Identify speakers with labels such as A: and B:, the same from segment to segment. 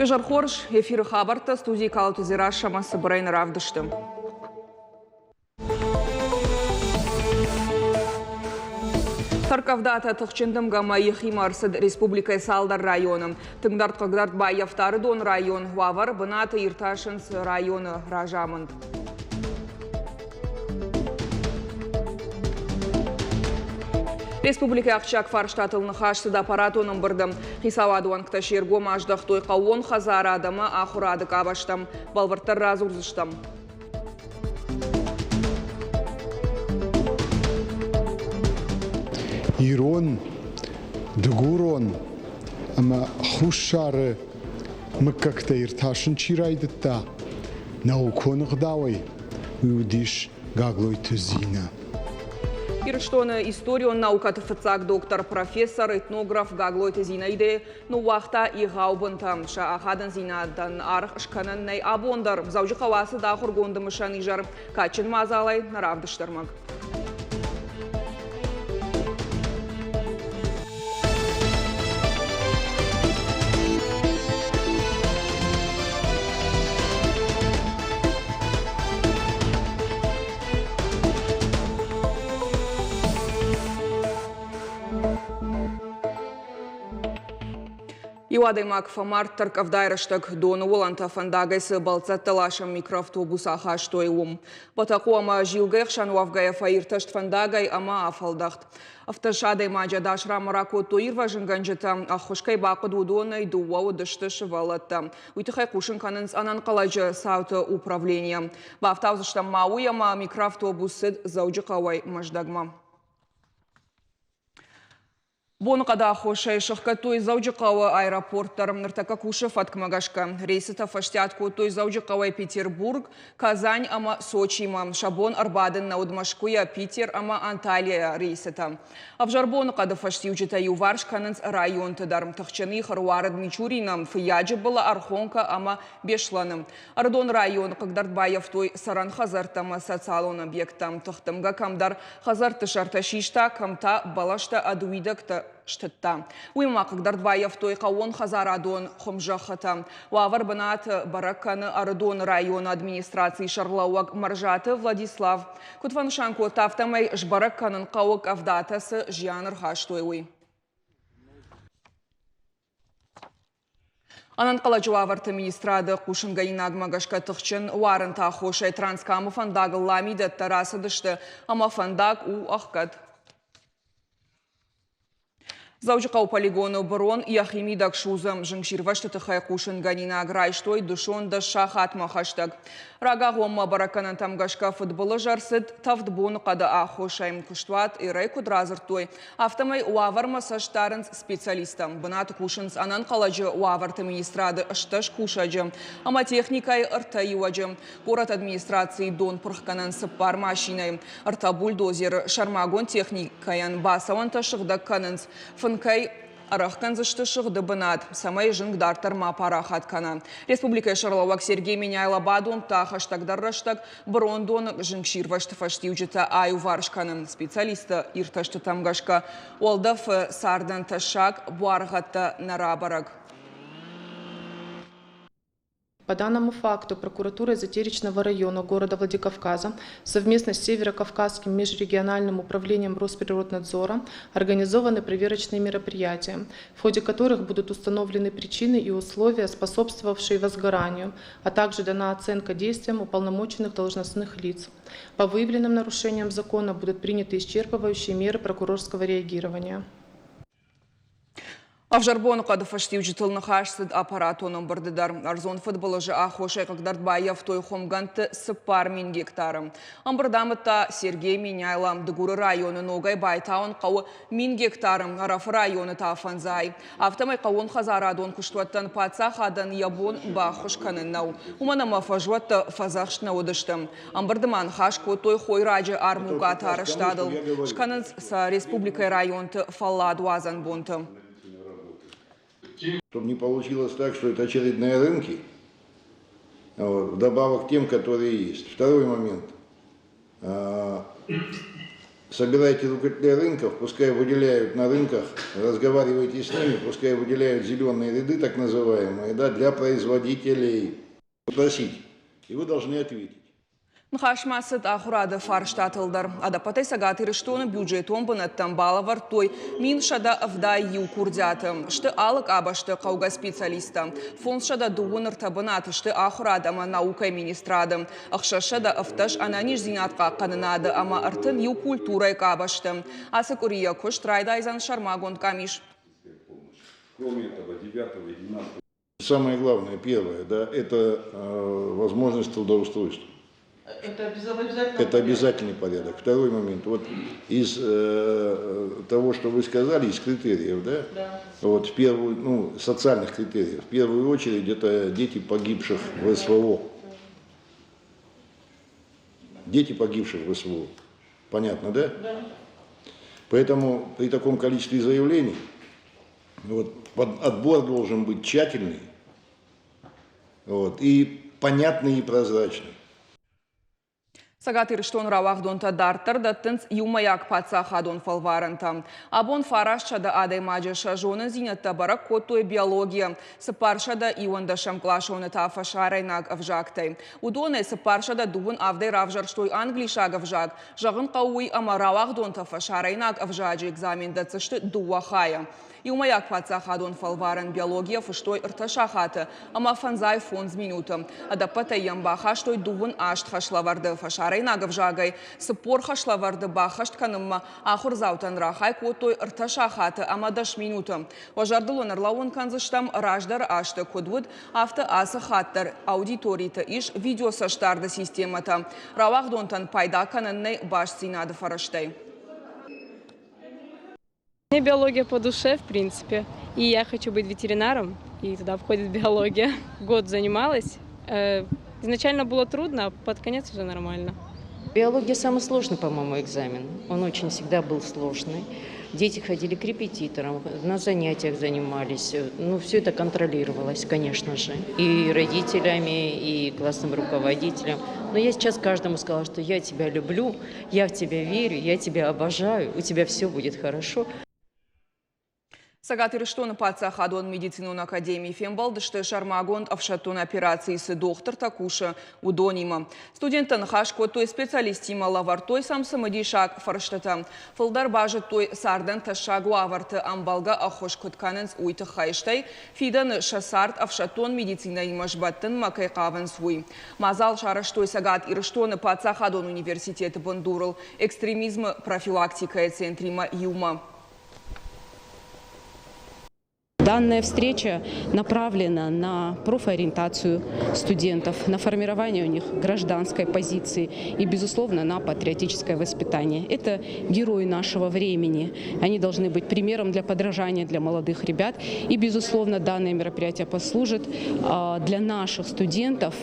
A: Изӕр хорз, эфиры хабӕрттӕ студийы Калоты Дзерассӕмӕ цыбырӕй нӕ равдысты. Тӕрккъӕвдатӕ тыхджын дымгӕмӕ йӕхимӕ ӕрцыд республикӕйы цалдӕр районы. Тынгдӕр хъыгдард баййӕфта Ӕрыдон район. Уавӕр бынаты иртасынц районы разамынд. Республикӕйы ахсджиаг фарстатыл ныхас цыд аппаратон ӕмбырды. Хицауады уӕнгтӕ се ргом аздӕхтой хъӕууон хӕдзарад ӕмӕ ахуырады къабӕзтӕм. Бӕлвырддӕр радзурдзыстӕм.
B: Ирон, дыгурон ӕмӕ хуссары мыггӕгтӕ иртасын чи райдыдта наукон ӕгъдауӕй, уый уыдис Гаглойты Зинӕ.
A: Ирыстоны историон наукӕты фыццаг доктор, профессор, этнограф Гаглойты Зинаидӕ ныууагъта егъау бынтӕ. Сӕ ахадындзинадӕн аргъ скӕнӕн нӕй абон дӕр. Дзӕуджыхъӕуы ацыд ахуыргонды мысӕн изӕр. Кадджын мадзалӕй нӕ равдыст ӕрмӕг. Иу адӕймаг фӕмард тӕрккъӕвдайы рӕстӕг доны уылӕнтӕ фӕндагӕй цы бӕлццӕттӕ ласӕн микроавтобус ахастой, уым. Бӕтӕхъо ӕмӕ Зилгӕ хсӕн уӕвгӕйӕ фӕиртӕст фӕндагӕй ӕмӕ афӕлдӕхт. 17 адӕймаджы ӕдас ранмӕ ракодтой ирвӕзынгӕнджытӕ. Ӕххуыс кӕй бахъуыд, уыдонӕй дыууӕ уыдысты сывӕллӕттӕ. Уый тыххӕй хъусын кӕнынц ӕнӕнхъӕлӕджы цауты управленийӕ. Бафтаудзыстӕм ма уый, ӕмӕ микроавтобус цыд Дзӕуджыхъӕуӕй Мӕздӕгмӕ. Боныхъӕды аххосӕй сӕхгӕдтой Дзӕуджыхъӕуы аэропорт дӕр. Ныртӕккӕ кусы фӕткмӕ гӕсгӕ. Рейсытӕ фӕстиат кодтой Дзӕуджыхъӕуӕй Петербург, Казань ӕмӕ Сочимӕ. Сӕ бон ӕрбадын нӕ уыд Мӕскуыйӕ, Питер ӕмӕ Анталияйӕ рейсытӕ. Ӕвзӕр боныхъӕды фӕстиуджытӕ иуварс кӕнынц районты дӕр. Тыхджын их ӕруарыд Мичурины, Фыййаджыбылы, Архонкӕ ӕмӕ Беслӕны. Ӕрыдон район хъыгдард баййӕфтой цӕрӕн хӕдзӕрттӕ ӕмӕ социалон объекттӕ. Тыхдымгӕ кӕмдӕр хӕдзӕртты сӕртӕ систа, кӕм та бӕлӕстӕ ӕд уидӕгтӕ стыдта. Уыимӕ ма хъыгдард баййӕфтой хъӕууонхӕдзарадон хуымзӕххытӕ. Уавӕр бынаты бӕрӕг кӕны Ӕрыдоны районы администрацийы сӕргълӕууӕг Мӕрзаты Владислав. Куыд фӕнысан кодта, афтӕмӕй сбӕрӕг кӕнын хъӕуы къӕвдатӕ цы зиан ӕрхастой, уый. Ӕнӕнхъӕлӕджы уавӕрты министрады хъусынгӕнинагмӕ гӕсгӕ тыхджын уарынты аххосӕй Транскамы фӕндагыл ламидӕттӕ рацыдысты ӕмӕ фӕндаг у ӕхгӕд. Дзӕуджыхъӕуы полигоны бырон йӕхимидӕг судзы. Зынгсирвӕзты тыххӕй хъусынгӕнинаг райстой дысон дӕс сахатмӕ хӕстӕг. Рагагъоммӕ бӕрӕггӕнӕнтӕм гӕсгӕ фыдбылыз ӕрцыд тӕвд боныхъӕды аххосӕй. Куыстуат Ирӕй куыд радзырдтой, Афтӕмӕй уавӕрмӕ цӕст дарынц специалисттӕ. Бынаты кусынц ӕнӕнхъӕлӕджы уавӕрты министрады 18 кусӕджы ӕмӕ техникӕйы ӕртӕ иуӕджы. Горӕты администрацийы дон пырхгӕнӕн цыппар машинӕйы, ӕртӕ бульдозеры сӕрмагонд техникӕйӕн бацӕуӕнтӕ сыгъдӕг кӕнынц. Фынкӕй ӕрӕхгӕндзысты сыгъды бынат, цӕмӕй зынг дарддӕр ма парахат кӕна. Республикӕйы сӕргълӕууӕг Сергей Меняйло бадомдта хӕстӕгдӕр рӕстӕг бырондоны зынгсирвӕзты фӕстиуджытӕ аиуварс кӕнын. Специалистты иртӕстытӕм гӕсгӕ, уӕлдӕфы цардӕн тӕссаг буаргъӕдтӕ нӕ рабӕрӕг.
C: По данному факту прокуратурой Затеречного района города Владикавказа совместно с Северо-Кавказским межрегиональным управлением Росприроднадзора организованы проверочные мероприятия, в ходе которых будут установлены причины и условия, способствовавшие возгоранию, а также дана оценка действиям уполномоченных должностных лиц. По выявленным нарушениям закона будут приняты исчерпывающие меры прокурорского реагирования.
A: Ӕвзӕр боныхъӕды фӕстиуджытыл ныхас цыд аппаратон ӕмбырды дӕр. Ӕрдзон фыдбылызы аххосӕй хъыгдард баййӕфтой хуымгӕндты 4000 гектары. Ӕмбырд амыдта Сергей Меняйло. Дыгуры районы ногӕй байтауын хъӕуы 1000 гектары, Ӕрӕфы районы та фӕндзай. Афтӕмӕй хъӕууонхӕдзарадон куыстуӕттӕн паддзахадӕн йӕ бон баххуыс кӕнын нӕу. Уымӕн ӕмӕ фӕзуӕттӕ фӕдзӕхст нӕ уыдысты. Ӕмбырды ма ныхас кодтой хойраджы армукъаты арӕзтадыл. Скӕнынц сӕ республикӕйы районты фӕлладуадзӕн бонты.
D: Чтобы не получилось так, что это очередные рынки, вот, вдобавок к тем, которые есть. Второй момент. Собирайте руководителей рынков, пускай выделяют на рынках, разговаривайте с ними, пускай выделяют зеленые ряды, так называемые, да, для производителей. Спросить, и вы должны ответить.
A: Ныхас ма цыд ахуырады фарстатыл дӕр. Ӕдӕппӕтӕй Цӕгат Ирыстоны бюджетон бынӕттӕм балӕвӕрдтой 1171 курдиаты. Сты алы къабӕзты хъӕугӕ специалисттӕ. 523 бынаты сты ахуырад ӕмӕ наукӕйы министрады, 617 ӕнӕниздзинад хъахъхъӕнынады ӕмӕ 31 культурӕйы къабӕзты. Ацы къуыри йӕ куыст райдайдзӕн сӕрмагонд къамис.
D: Кроме этого, 9 и 12 Самое главное, первое, да, это возможность трудоустройства.
E: Это обязательно?
D: Это обязательный порядок. Второй момент. Вот из того, что вы сказали, из критериев, да?
E: Да.
D: Вот в первую, ну, социальных критериев. В первую очередь это дети погибших в СВО. Дети погибших в СВО. Понятно, да?
E: Да.
D: Поэтому при таком количестве заявлений вот, отбор должен быть тщательный, вот, и понятный и прозрачный.
A: Цӕгат Ирыстоны рауагъдонтӕ дарддӕр дӕттынц иумӕйаг паддзахадон фӕлварӕнтӕ. Абон 900 адӕймаджы сӕ зонындзинӕдтӕ бӕрӕг кодтой биологийӕ, 411 къласоны та фӕсарӕйнаг ӕвзӕгтӕй. Уыдонӕй 427-ӕй равзӕрстой англисаг ӕвзаг. Зӕгъын хъӕуы уый, ӕмӕ рауагъдонтӕ фӕсарӕйнаг ӕвзаджы экзамен дӕтдзысты дыууӕ хайӕ. Иумӕйаг паддзахадон фӕлварӕн биологийӕ фыстой ӕртӕ сахаты ӕмӕ 55 минуты. Ӕдӕппӕтӕй йӕм бахастой 28 хӕслӕвӕрды фӕсарӕйнаг ӕвзагӕй, 40 хӕслӕвӕрды баххӕст кӕнынмӕ ахуырдзаутӕн рахай кодтой ӕртӕ сахаты ӕмӕ дӕс минуты. Уӕ зӕрдыл уын ӕрлӕууын кӕндзыстӕм, раздӕры азты куыд уыд, афтӕ ацы хатт дӕр аудиториты ис видеоцӕстдарды системӕтӕ. Рауагъдонтӕн пайда кӕнӕн нӕй бастдзинады фӕрӕзтӕй.
F: Мне биология по душе, в принципе. И я хочу быть ветеринаром, и туда входит биология. Год занималась. Изначально было трудно, а под конец уже нормально.
G: Биология самый сложный, по-моему, экзамен. Он очень всегда был сложный. Дети ходили к репетиторам, на занятиях занимались. Ну, все это контролировалось, конечно же, и родителями, и классным руководителем. Но я сейчас каждому сказала, что я тебя люблю, я в тебя верю, я тебя обожаю, у тебя все будет хорошо.
A: Цӕгат Ирыстоны паддзахадон медицинон академийы фембӕлдысты сӕрмагонд ӕфсӕддон операцийы цы дохтыртӕ кусы, уыдонимӕ. Студенттӕ ныхас кодтой специалисттимӕ, лӕвӕрдтой сӕм цымыдисаг фӕрстытӕ. Фылдӕр базыдтой, цардӕн тӕссаг уавӕрты ӕмбӕлгӕ ӕххуыс куыд кӕнынц, уый тыххӕй, стӕй фидӕны сӕ цард ӕфсӕддон медицинӕимӕ сбӕттынмӕ кӕй хъавынц, уый. Мадзал сарӕзтой Цӕгат Ирыстоны паддзахадон университеты бындурыл экстремизмы профилактикӕйы центримӕ иумӕ.
H: Данная встреча направлена на профориентацию студентов, на формирование у них гражданской позиции и, безусловно, на патриотическое воспитание. Это герои нашего времени. Они должны быть примером для подражания для молодых ребят. И, безусловно, данное мероприятие послужит для наших студентов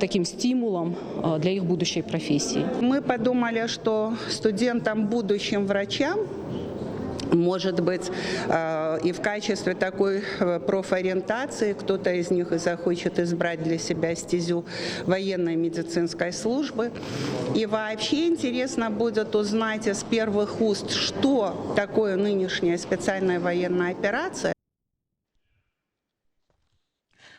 H: таким стимулом для их будущей профессии.
I: Мы подумали, что студентам, будущим врачам, может быть, и в качестве такой профориентации кто-то из них и захочет избрать для себя стезю военной медицинской службы. И вообще интересно будет узнать из первых уст, что такое нынешняя специальная военная операция.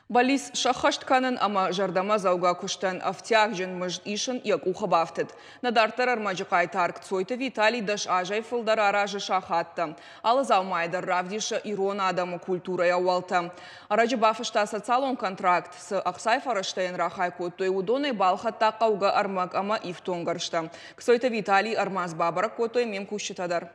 A: Бӕллиц сӕххӕст кӕнын ӕмӕ зӕрдӕмӕдзӕугӕ куыстӕн ӕфтиагджын мызд исын йӕ къухы бафтыд. Нӕ дарддӕр ӕрмӕджы хъайтар Кцойты Виталий 10 азӕй фылдӕр аразы сахаттӕ. Алы дзаумайы дӕр равдисы ирон адӕмы культурӕйы ӕууӕлтӕ. Ӕрӕджы бафыста социалон контракт, цы ӕхцайы фӕрӕзтӕ йын рахай кодтой, уыдонӕй балхӕдта хъӕугӕ ӕрмӕг ӕмӕ ифтонггӕрзтӕ. Кцойты Виталий ӕрмадз бабӕрӕг кодтой ме мкусджытӕ дӕр.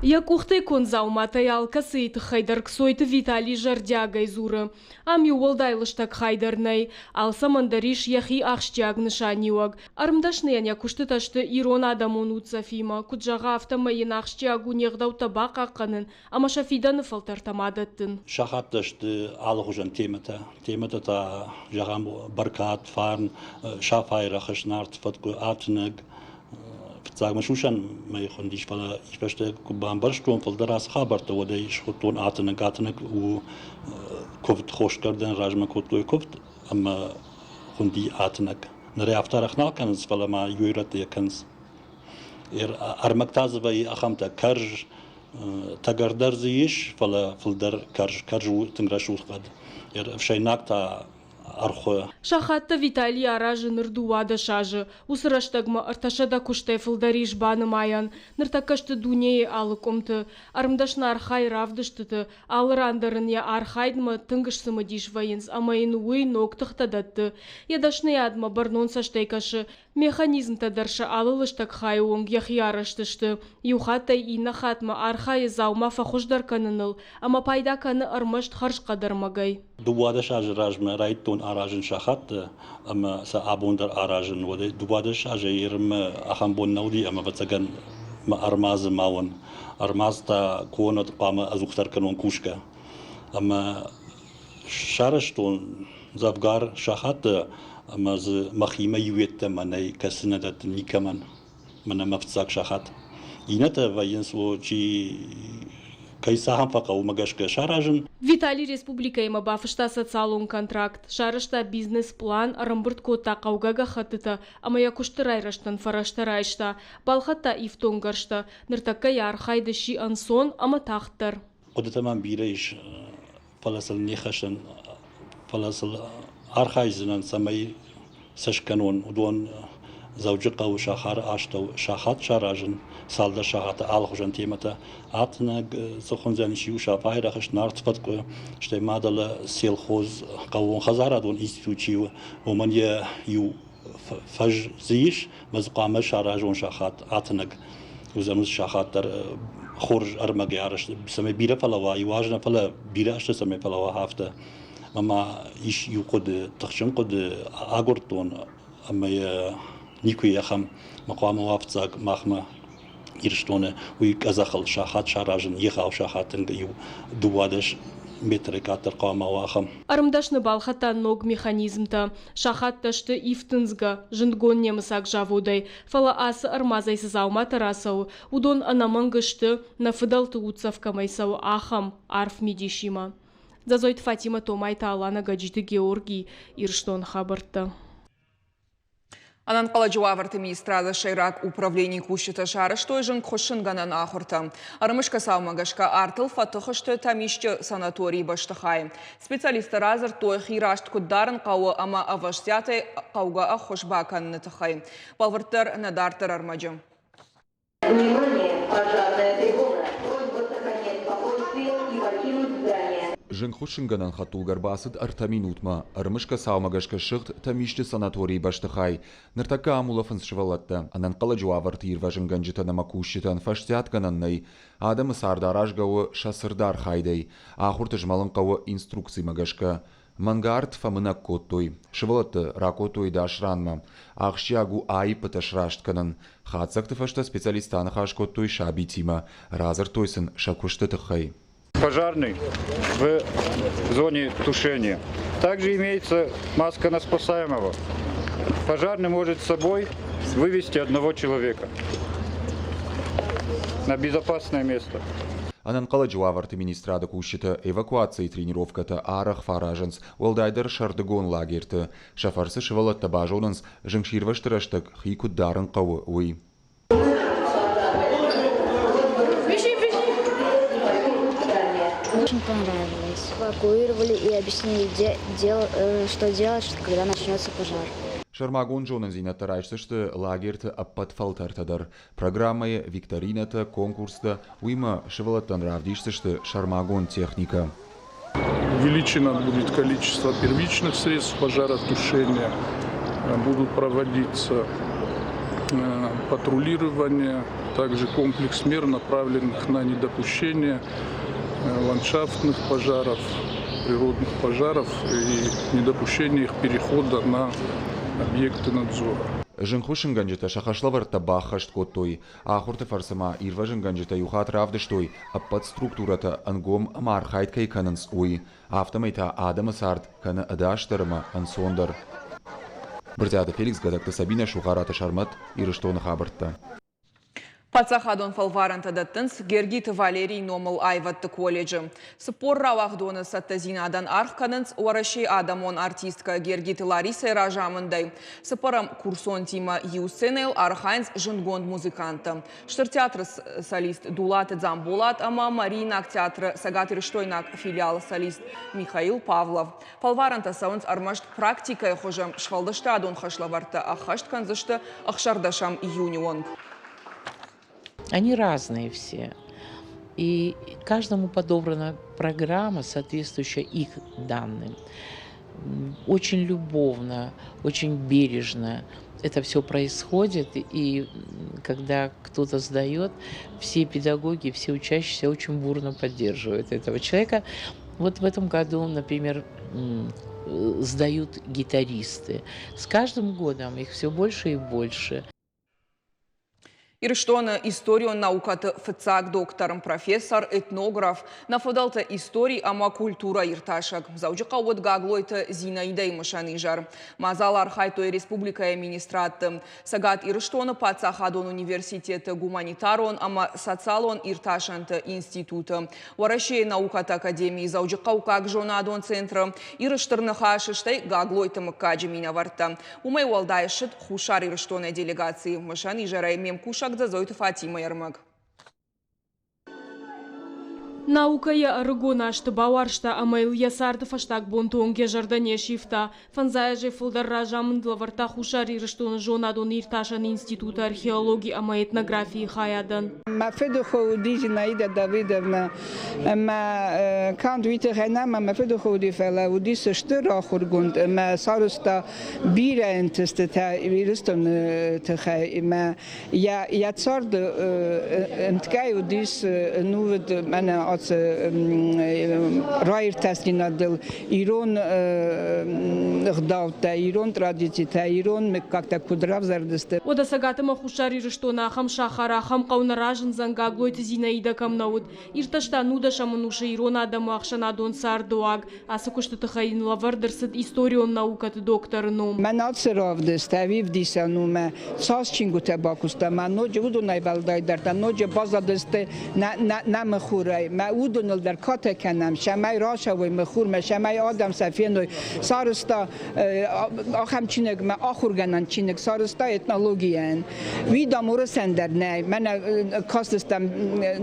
F: Йӕ къухтӕй конд дзауматӕй алкӕцыйы тыххӕй дӕр Кцойты Витали зӕрдиагӕй дзуры. Ам иу уӕлдай лыстӕг хай дӕр нӕй, алцӕмӕн дӕр ис йӕхи ахсджиаг нысаниуӕг. Ӕрмдӕсныйӕн йӕ куыстытӕ сты ирон адӕмон уддзӕфимӕ. Куыд зӕгъы, афтӕмӕй йын ахсджиаг у не гъдӕуттӕ бахъахъхъӕнын ӕмӕ сӕ фидӕны фӕлтӕртӕм адӕттын.
J: Сахаттӕ сты алыхуызӕн темӕтӕ. Темӕтӕ та, зӕгъӕм, бӕркад, фарн, сафайы рӕхыс, нарт фӕткъуы, атынӕг, Фыццаг мӕ сусӕн мӕй хуындис, фӕлӕ фӕстӕ куы бамбӕрстон фылдӕр ацы хабӕрттӕ, уӕд ӕй схуыдтон Атынӕг. Атынӕг у куывд, хосгӕрдӕн размӕ кодтой куывд ӕмӕ хуынди Атынӕг. Ныр ӕй афтӕ арӕх нал кӕнынц, фӕлӕ ма иу ирӕтты йӕ кӕнынц. Ӕрмӕг та дзы вӕййы ахӕмтӕ кӕрз, тӕгӕрдӕр дзы ис, фӕлӕ фылдӕр кӕрз, кӕрз у тынг рӕсугъд хъӕд. Ӕфсӕйнаг та ӕрхуы.
F: Сахаттӕ Виталий аразы ныр 12 азы. Уыцы рӕстӕгмӕ 300 куыстӕй фылдӕр ис банымайӕн. Ныртӕккӕ сты дунейы алы къуымты. Ӕрмдӕсны архайы равдыстыты, алы ран дӕр ын йӕ архайдмӕ тынг сцымыдис вӕййынц ӕмӕ йын уый ног тыхтӕ дӕтты. Йӕ дӕсныйадмӕ бӕрнон цӕстӕй кӕсы. Механизмтӕ дӕр сӕ алы лыстӕг хайы онг йӕхи арӕзт сты. Иу хаттӕй иннӕ хатмӕ архайы дзаума фӕхуыздӕр кӕныныл ӕмӕ пайда кӕны ӕрмӕст хӕрзхъӕд ӕрмӕгӕй.
J: 12 азы размӕ райдыдтон аразын сахаттӕ ӕмӕ сӕ абон дӕр аразын. Уӕдӕй 12 азӕй ерынмӕ ахӕм бон нӕ уыди ӕмӕ ӕвӕццӕгӕн мӕ ӕрмадзы ма уон. Ӕрмадз та куы хъуамӕ ӕдзухдӕр кӕнон кусгӕ. Ӕмӕ сарӕзтон дзӕвгар сахаттӕ ӕмӕ дзы мӕхимӕ иу йеддӕмӕ нӕй, кӕцы нӕ дӕттын никӕмӕн. Мӕнӕ мӕ фыццаг сахат. Иннӕтӕ вӕййынц, о, чи кӕй цахӕм фӕхъӕуы, уымӕ гӕсгӕ саразын.
F: Виталий республикӕимӕ бафыста социалон контракт, сарӕзта бизнес-план, ӕрӕмбырд кодта хъӕугӕ гӕххӕттытӕ ӕмӕ йӕ куысты райрӕзтӕн фӕрӕзтӕ райста, балхӕдта ифтонггӕрзтӕ. Ныртӕккӕ йӕ архайд сси ӕнцон ӕмӕ тагъддӕр.
J: Хъуыдытӕ мӕм бирӕ ис, фӕлӕ сыл не хӕссын, фӕлӕ сыл архайдзынӕн, цӕмӕй сӕ скӕнон. Уыдон Дзӕуджыхъӕуы сахары астӕу сахат саразын, цалдӕр сахаты алыхуызон темӕтӕ. Атынӕг цы хуындзӕнис иу Сафайы рӕхыс, Нарт фӕткъуы, стӕй ма дӕлӕ селхоз хъӕууонхӕдзарадон институт чи у, уымӕн йӕ иу фӕз дзы ис, мӕ дзы хъуамӕ саразон сахат атынӕг. Уыдзӕн уыцы сахат дӕр хорз ӕрмӕгӕй арӕзт, цӕмӕй бирӕ фӕлӕууа, иу аз нӕ, фӕлӕ бирӕ азты цӕмӕй фӕлӕууа, афтӕ. Ӕмӕ ма ис иу хъуыды, тыхджын хъуыды агуырдтон ӕмӕ йӕ никуы ахӕм мӕ хъуамӕ уа фыццаг махмӕ Ирыстоны уый къӕдзӕхыл сахат саразын, егъау сахат иу 12 метры къаддӕр хъуамӕ уа ахӕм.
F: Ӕрмдӕсны балхӕдта ног механизмтӕ. Сахаттӕ сты ифтындзгӕ, зындгонд немыцаг заводӕй, фӕлӕ ацы ӕрмадзӕй цы дзауматӕ рацӕуы, уыдон ӕнӕмӕнг сты, нӕ фыдӕлты уддзӕф кӕмӕй цӕуы, ахӕм арф мидисимӕ. Дзӕдзойты Фатимӕ, Томайты Алана, Гаджиты Георгий, Ирыстоны хабӕрттӕ.
A: Ӕнӕнхъӕлӕджы уавӕрты министрады сӕйраг управленийы кусджытӕ сарӕзтой зынгхуыссынгӕнӕн ахуыртӕ. Ӕрымысгӕ цаумӕ гӕсгӕ артыл фӕтых сты Тӕмисчъы санаторийы бӕстыхайы. Специалисттӕ радзырдтой, хи раст куыд дарын хъӕуы ӕмӕ ӕвӕстиатӕй хъӕугӕ ӕххуыс бакӕныны тыххӕй. Бӕлвырддӕр нӕ дарддӕр ӕрмӕджы.
K: Внимание! Пожарная тревога! Просьба сохранять спокойствие и покинуть здание.
L: Зынгхуыссынгӕнӕн хӕдтулгӕ ӕрбацыд ӕртӕ минутмӕ. Ӕрымысгӕ цаумӕ гӕсгӕ ссыгъд Тӕмисчъы санаторийы бӕстыхай. Ныртӕккӕ ам улӕфынц сывӕллӕттӕ. Ӕнӕнхъӕлӕджы уавӕрты ирвӕзынгӕнджытӕн ӕмӕ кусджытӕн фӕстиатгӕнӕн нӕй. Адӕмы цард аразгӕ у сӕ цырд архайдӕй. Ахуырты змӕлын хъӕуы инструкцимӕ гӕсгӕ. Мӕнгард фӕмынӕг кодтой. Сывӕллӕтты ракодтой дӕс ранмӕ. Ахсджиаг у аиппытӕ сраст кӕнын. Хатдзӕгты фӕстӕ специалисттӕ аныхас кодтой сабитимӕ, радзырдтой сын сӕ куысты тыххӕй.
M: Пожарный в зоне тушения. Также имеется маска на спасаемого. Пожарный может с собой вывести одного человека на безопасное место.
L: Ӕнӕнхъӕлӕджы уавӕрты министрады кусджытӕ эвакуацийы тренировкӕтӕ арӕх фӕаразынц, уӕлдайдӕр сӕрдыгон лагерты. Сӕ фӕрцы сывӕллӕттӕ базонынц, зынгсирвӕзты рӕстӕг хи куыд дарын хъӕуы, уый.
N: Очень понравилось. Эвакуировали и объяснили, что делать, когда начнется пожар.
L: Сӕрмагонд зонындзинӕдтӕ райсдзысты лагерты ӕппӕт фӕлтӕртӕ дӕр. Программӕйы викторинӕтӕ, конкурстӕ, уыимӕ сывӕллӕттӕн равдисдзысты сӕрмагонд техникӕ.
O: Увеличено будет количество первичных средств пожаротушения, будут проводиться патрулирование, также комплекс мер, направленных на недопущение ландшафтных пожаров, природных пожаров и недопущение их перехода на объекты надзора.
L: Зынгхуыссынгӕнджытӕ сӕ хӕслӕвӕрдтӕ баххӕст кодтой. Ахуырты фӕрцы ма ирвӕзынгӕнджытӕ иу хатт равдыстой, ӕппӕт структурӕтӕ ӕнгом ӕмӕ архайд кӕй кӕнынц, уый. Афтӕмӕй та адӕмы цард кӕны ӕдасдӕр ӕмӕ ӕнцондӕр. Брытъиаты Феликс, Гӕдӕгты Сабинӕ, Сугъараты Сӕрмӕт, Ирыстоны хабӕрттӕ.
A: Паддзахадон фӕлварӕнтӕ дӕттынц Гергиты Валерийы номыл аивӕдты колледжы. 40 рауагъдоны цӕттӕдзинадӕн аргъ кӕнынц Уӕрӕсейы адӕмон артисткӕ Гергиты Ларисӕйы разамындӕй. Цыппӕрӕм курсонтимӕ иу сценӕйыл архайынц зындгонд музыканттӕ. Стыр театры солист Дулаты Дзамболат ӕмӕ Мариинаг театры цӕгатирыстойнаг филиалы солист Михаил Павлов. Фӕлварӕнтӕ цӕуынц ӕрмӕст практикӕйы хуызы, сфӕлдыстадон хӕслӕвӕрдтӕ ӕххӕст кӕндзысты 16 июны онг.
P: Они разные все. И каждому подобрана программа, соответствующая их данным. Очень любовно, очень бережно это все происходит. И когда кто-то сдает, все педагоги, все учащиеся очень бурно поддерживают этого человека. Вот в этом году, например, сдают гитаристы. С каждым годом их все больше и больше.
A: Ирыстоны историон наукӕты фыццаг доктор, профессор, этнограф, нӕ фыдӕлты истори ӕмӕ культурӕ иртасӕг Дзӕуджыхъӕуы уыд Гаглойты Зинаидӕйы мысӕн изӕр. Мадзалы архайдтой республикӕйы министрадты, Цӕгат Ирыстоны паддзахадон университеты гуманитарон ӕмӕ социалон иртасӕнты институты, Уӕрӕсейы наукӕты академийы Дзӕуджыхъӕуккаг зонадон центры, Иры Стыр Ныхасы, стӕй Гаглойты мыггаджы минӕвӕрттӕ. Уымӕй уӕлдай ссыд Хуссар Ирыстонӕй делегаци. Мысӕн изӕрӕй ме мкусӕг Дзӕдзойты Фатимӕйы ӕрмӕг.
F: Наукӕ йӕ ӕрыгон азты бауарзта ӕмӕ йыл йӕ царды фӕстаг бонты онг йӕ зӕрдӕ не сивта. Фӕндзай азӕй фылдӕр разамынд лӕвӕрдта Хуссар Ирыстоны зонадон-иртасӕн институты археологи ӕмӕ этнографийы хайадӕн.
Q: Мӕ фыдыхо уыди Зинаида Давыдовна ӕмӕ канд уый тыххӕй нӕ, ӕмӕ мӕ фыдыхо уыди, фӕлӕ уыдис стыр ахуыргонд ӕмӕ сарӕзта бирӕ ӕнтыстытӕ Ирыстоны тыххӕй ӕмӕ Йӕ царды ӕмткӕй уыдис ӕнувыд мӕнӕ ацы раиртӕстдзинадыл ирон ӕгъдӕуттӕ, ирон традицитӕ, ирон мыггӕгтӕ куыд равзӕрдысты.
F: Уӕдӕ Цӕгат ӕмӕ Хуссар Ирыстоны ахӕм сахар, ахӕм хъӕу нӕ разындзӕн, Гаглойты Зинаидӕ кӕм нӕ уыд. Иртӕста нудӕсӕм ӕнусы ирон адӕмы ӕхсӕнадон цардыуаг. Ацы куысты тыххӕй йын лӕвӕрд ӕрцыд историон наукӕты докторы ном.
Q: Мӕн ацы равдыст ӕви ӕвдисӕн у мӕ цас чингуытӕ бакуыста, мӕ ноджы уыдонӕй уӕлдайдӕр та ноджы баззадысты нӕ мыхуырӕй. Мӕ уыдоныл дӕр катӕ кӕнӕм, цӕмӕй рацӕуой мыхуырмӕ, цӕмӕй адӕм сӕ феной. Сарӕзта ахӕм чиныг, мӕ ахуыргӕнӕн чиныг сарӕзта этнологийӕн. Уый дам уырысӕн дӕр нӕй. Мӕнӕ кастыстӕм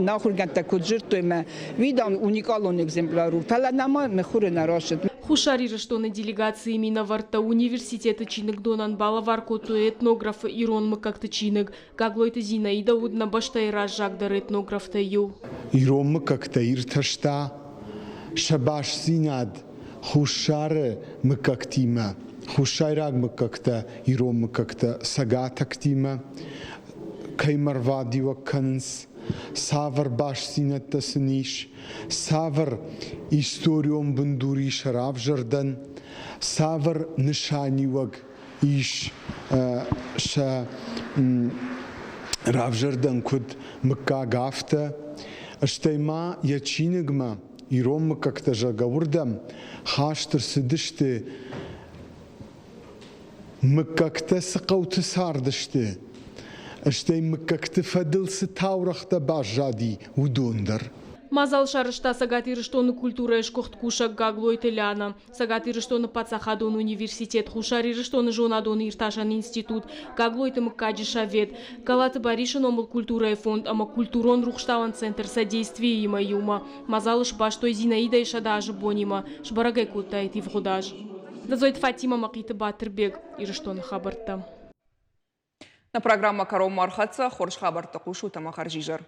Q: нӕ ахуыргӕндтӕ куыд дзырдтой, мӕ уый дам уникалон экземпляр у, фӕлӕ нӕма мыхуыры нӕ рацыд.
F: Хуссар Ирыстоны делегацийы минӕвӕрттӕ университеты чиныгдонӕн балӕвар кодтой этнографы ирон мыггӕгты чиныг. Гаглойты Зинаидӕ уыд нӕ бӕстӕйы раззагдӕр этнографтӕй иу.
B: Ирон мыггӕгтӕ иртӕста сӕ бастдзинад Хуссары мыггӕгтимӕ, хуссайраг мыггӕгтӕ ирон мыггӕгтӕ цӕгатӕгтимӕ кӕй мӕрвадиуӕг кӕнынц, цавӕр бастдзинӕдтӕ сын ис, цавӕр историон бындур ис равзӕрдӕн, цавӕр нысаниуӕг ис сӕ равзӕрдӕн куыд мыггаг, афтӕ. Стӕй ма йӕ чиныгмӕ ирон мыггӕгтӕ, зӕгъгӕ, уырдӕм хаст ӕрцыдысты мыггӕгтӕ цы хъӕуты цардысты, стӕй мыггӕгты фӕдыл цы таурӕгътӕ баззади, уыдон дӕр.
F: Мадзал сарӕзта Цӕгат Ирыстоны культурӕйы сгуыхт кусӕг Гаглойты Лиана, Цӕгат Ирыстоны паддзахадон университет, Хуссар Ирыстоны зонадон-иртасӕн институт, Гаглойты мыггаджы совет, Галаты Барисы номыл культурӕйы фонд ӕмӕ культурон-рухстауӕн центр «Содействие»-имӕ иумӕ. Мадзалы сбастой Зинаидӕйы 100 азы бонимӕ, сбӕрӕг ӕй кодтаид ивгъуыд аз. Дзойты Фатимӕ Мӕхъиты Батырбег, Ирыстоны хабӕрттӕ.
A: Нӕ программӕ кӕронмӕ ӕрхӕццӕ. Хорз хабӕрттӕ хъусут ӕмӕ хӕрзизӕр.